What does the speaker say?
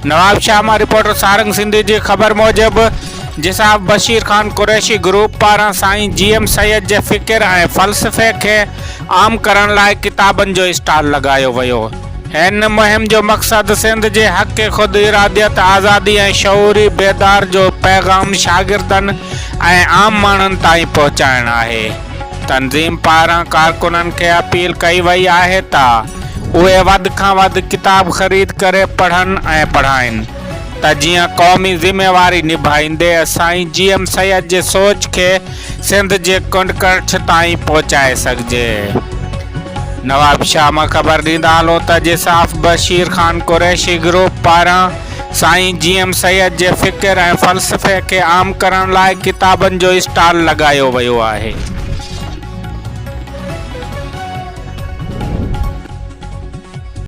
نوابشاهه مان رپورٽر سارنگ سنڌي جي خبر موجب جساف بشير خان قريشي گروپ پاران سائين جي ايم سيد جي فڪر ۽ فلسفي کي عام ڪرڻ لاء ڪتابن جو اسٽال لڳايو ويو. هن مهم جو مقصد سنڌ جي حق خود اراديت، آزادي ۽ شعوري بيدار جو پيغام شاگردن ۽ عام ماڻهن تائين پهچائڻ آهي. تنظيم پاران ڪارڪنن کي اپيل ڪئي وئي آهي ته اهي وڌ کان وڌ ڪتاب خريد ڪري پڙهن ۽ پڙهائين ته جيئن قومي ذميواري نڀائيندي سائين جي ايم سيد جي سوچ کي سنڌ جي ڪنڊ ڪڙڇ تائين پهچائي سگهجي. نوابشاهه مان خبر ڏيندا هلون ته جساف بشير خان قريشي گروپ پاران سائين جي ايم سيد جي فڪر ۽ فلسفي کي عام ڪرڻ لاء ڪتابن جو اسٽال لڳايو ويو آهي.